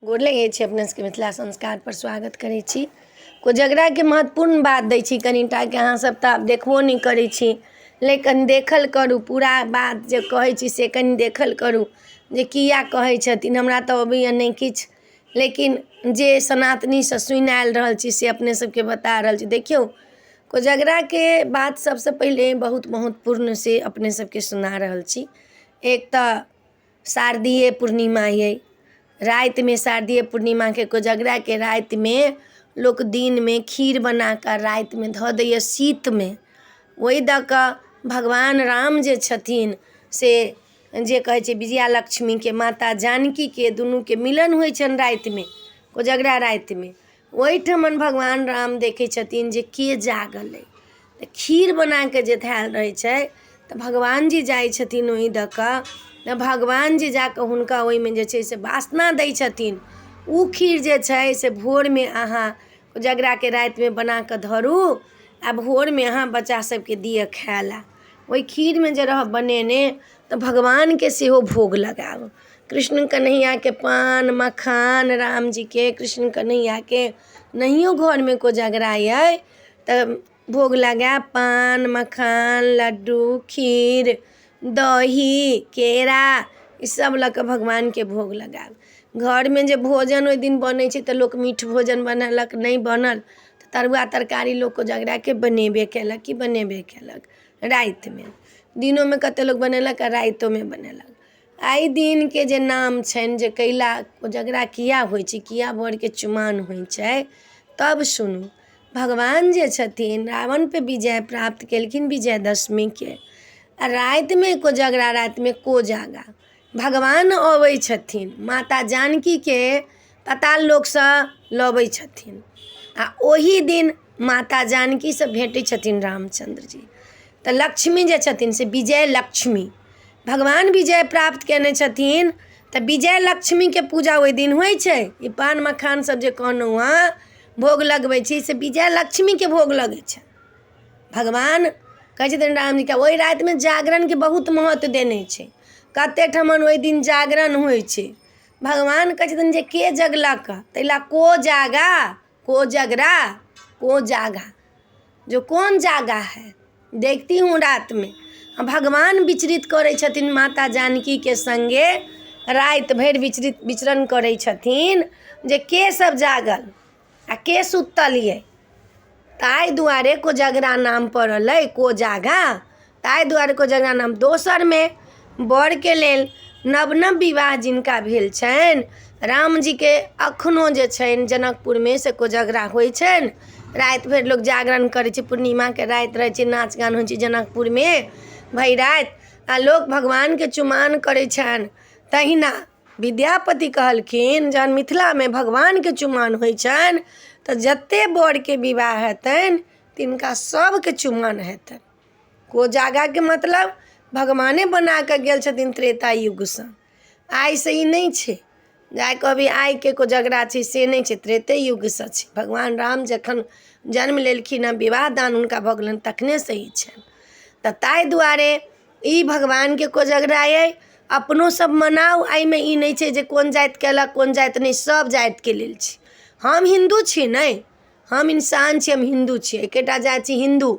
गोर लगै छी अपने सबके मिथिला संस्कारपर स्वागत करै छी। कोजगराके महत्वपूर्ण बात दै छी कनिटाके, अहाँ सब तऽ आब देखबो नहि करै छी, लेकिन देखल करू। पूरा बात जे कहै छी से कनि देखल करू जे किया कहै छथिन। हमरा तऽ अबैए नहि किछु, लेकिन जे सनातनीसँ सुनि आयल रहल छी से अपने सबके बता रहल छी। देखियौ, कोजगराके बात सबसँ पहिले बहुत महत्वपूर्ण से अपने सबके सुना रहल छी। एक तऽ शारदीय पूर्णिमा अइ रातिमे, शारदीय पूर्णिमाके कोजगराके रातिमे लोक दिनमे खीर बना कऽ रातिमे धऽ दैए शीतमे। ओहि दऽ कऽ भगवान राम जे छथिन से जे कहै छै विजया लक्ष्मीके, माता जानकीके, दुनूके मिलन होइ छनि रातिमे, कोजगरा रातिमे। ओहिठमन भगवान राम देखै छथिन जे के जागल अइ, तऽ खीर बना कऽ जे धयल रहै छै, तऽ भगवानजी जाइ छथिन ओहि दऽ कऽ, तऽ भगवानजी जा कऽ हुनका ओहिमे जे छै से वासना दै छथिन। ओ खीर जे छै से भोरमे अहाँ कोजगराके रातिमे बना कऽ धरू आ भोरमे अहाँ बच्चा सभके दिअ खाय लए। ओहि खीरमे जे रहब बनेने तऽ भगवानके सेहो भोग लगायब, कृष्ण कन्हैयाके पान मखान, रामजीके, कृष्ण कन्हैयाके। नहियो घरमे कोजगरा अइ तऽ भोग लगायब पान मखान लड्डू खीर दही केरा, ईसब लऽ कऽ भगवानके भोग लगायब। घरमे जे भोजन ओहि दिन बनै छै तऽ लोक मीठ भोजन बनेलक, नहि बनल तऽ तरुआ तरकारी लोक कोजगराके बनेबे केलक कि बनेबे केलक। रातिमे, दिनोमे कतेक लोक बनेलक आ रातिओमे बनेलक। एहि दिनके जे नाम छनि जे कैला कोजगरा किया होइ छै, किया बरके चुमाओन होइ छै, तब सुनू। भगवान जे छथिन रावणपर विजय प्राप्त केलखिन विजयदशमीके आ रातिमे, कोजगरा रातिमे कोजागा भगवान अबै छथिन, माता जानकीके पताल लोकसँ लबै छथिन आ ओही दिन माता जानकीसँ भेटै छथिन रामचन्द्र जी। तऽ लक्ष्मी जे छथिन से विजय लक्ष्मी, भगवान विजय प्राप्त कयने छथिन तऽ विजय लक्ष्मीके पूजा ओहि दिन होइ छै। ई पान मखान सब जे कहलहुँ हँ भोग लगबै छी, से विजय लक्ष्मीके भोग लगै छै। भगवान कहै छथिन रामजीके, ओहि रातिमे जागरणके बहुत महत्व देने छै। कतेक ठमन ओहि दिन जागरण होइ छै। भगवान कहै छथिन जे के जगलक, ताहि लए को जागा, को जगरा, को जागा, जो कौन जागा है देखती हूँ रातमे। भगवान विचरित करै छथिन माता जानकीके सङ्गे, राति भरि विचरित विचरण करै छथिन जे के सब जागल आ के सुतल अइ। ताहि दुआरे कोजगरा नाम पड़ल अइ कोजागा, ताहि दुआरे कोजगरा नाम। दोसरमे बरके लेल नव नव विवाह जिनका भेल छनि, रामजीके अखनो जे छनि जनकपुरमे से कोजगरा होइ छनि। राति भरि लोक जागरण करै छै, पूर्णिमाके राति रहै छै, नाच गान होइ छै जनकपुरमे भरि राति आ लोक भगवानके चुमाओन करै छनि। तहिना विद्यापति कहलखिन, जहन मिथिलामे भगवानके चुमाओन होइ छनि तऽ जतेक बरके विवाह हेतनि तिनका सभके चुमाओन हेतनि। कोजागाके मतलब भगवाने बना कऽ गेल छथिन त्रेता युगसँ, आइसँ ई नहि छै जे आइ कहबै आइके कोजगरा छै, से नहि छै, त्रेते युगसँ छै। भगवान राम जखन जन्म लेलखिन हँ, विवाह दान हुनका भऽ गेलनि, तखनेसँ ई छनि। तऽ ताहि दुआरे ई भगवानके कोजगरा अइ, अपनो सब मनाउ। एहिमे ई नहि छै जे कोन जाति कयलक कोन जाति नहि, सब जातिके लेल छै। हम हिन्दू छी नहि, हम इन्सान छी, हम हिन्दू छी, एकेटा जाति छी हिन्दू,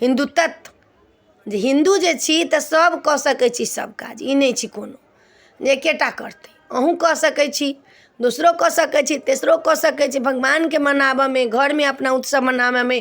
हिन्दू तत्व जे हिन्दू जे छी तऽ सभ कऽ सकै छी सभ काज। ई नहि छै कोनो जे एकेटा करतै, अहूँ कऽ सकै छी, दोसरो कऽ सकै छी, तेसरो कऽ सकै छी। भगवानके मनाबयमे, घरमे अपना उत्सव मनाबयमे,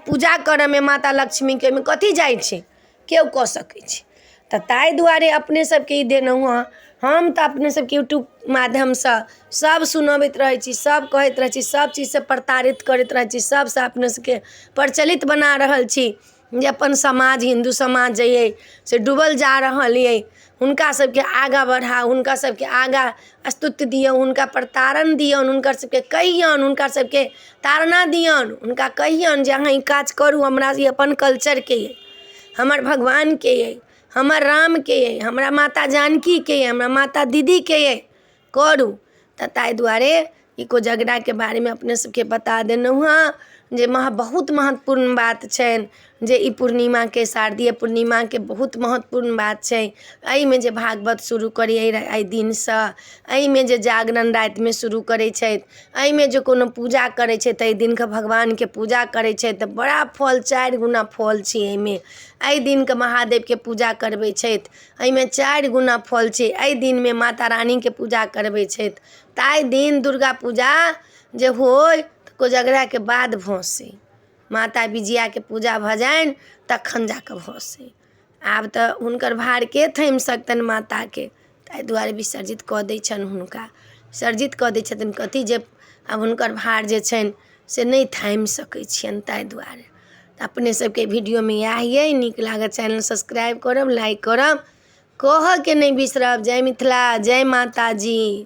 पूजा करयमे माता लक्ष्मीके, ओहिमे कथी जाइ छै? केओ कऽ सकै छै। तऽ ताहि दुआरे अपने सबके ई देलहुँ हँ। हम तऽ अपने सबके यूट्यूब माध्यमसँ सब सुनबैत रहै छी, सब कहैत रहै छी, सब चीजसँ प्रताड़ित करैत रहै छी, सबसँ अपने सबके प्रचलित बना रहल छी जे अपन समाज, हिन्दू समाज जे अइ से डूबल जा रहल अइ, हुनका सबके आगाँ बढ़ाउ, हुनका सबके आगाँ स्तुति दियौ, हुनका प्रताड़न दियौन, हुनकर सबके कहियौन, हुनका सबके ताड़ना दियौन, हुनका कहियौन जे अहाँ ई काज करू। हमरा ई अपन कल्चरके अइ, हमर भगवानके अइ, हमर रामके अइ, हमरा माता जानकीके अइ, हमरा माता दीदीके अइ, करू। तऽ ताहि दुआरे ई कोजगराके बारेमे अपने सबके बता देलहुँ हँ। जे बहुत महत्वपूर्ण बात छनि जे ई पूर्णिमाके, शारदीय पूर्णिमाके बहुत महत्वपूर्ण बात छै। एहिमे जे भागवत शुरू करी एहि दिनसँ, एहिमे जे जागरण रातिमे शुरू करै छथि, एहिमे जे कोनो पूजा करै छै, ताहि दिनके भगवानके पूजा करै छै तऽ बड़ा फल, 4 गुना फल छै एहिमे। एहि दिनके महादेवके पूजा करबै छथि, एहिमे 4 गुना फल छै। एहि दिनमे माता रानीके पूजा करबै छथि। ताहि दिन दुर्गा पूजा जे होय तऽ कोजगराके बाद भसै, माता विजयाके पूजा भऽ जानि तखन जा कऽ भसै। आब तऽ हुनकर भारके थामि सकतनि माताके? ताहि दुआरे विसर्जित कऽ दै छनि हुनका, विसर्जित कऽ दै छथिन। कथी जे आब हुनकर भार जे छनि से नहि थामि सकै छियनि, ताहि दुआरे। तऽ अपने सबके वीडियोमे इएह अइ। नीक लागत चैनल सब्सक्राइब करब, लाइक करब, कहऽके नहि बिसरब। जय मिथिला, जय माताजी।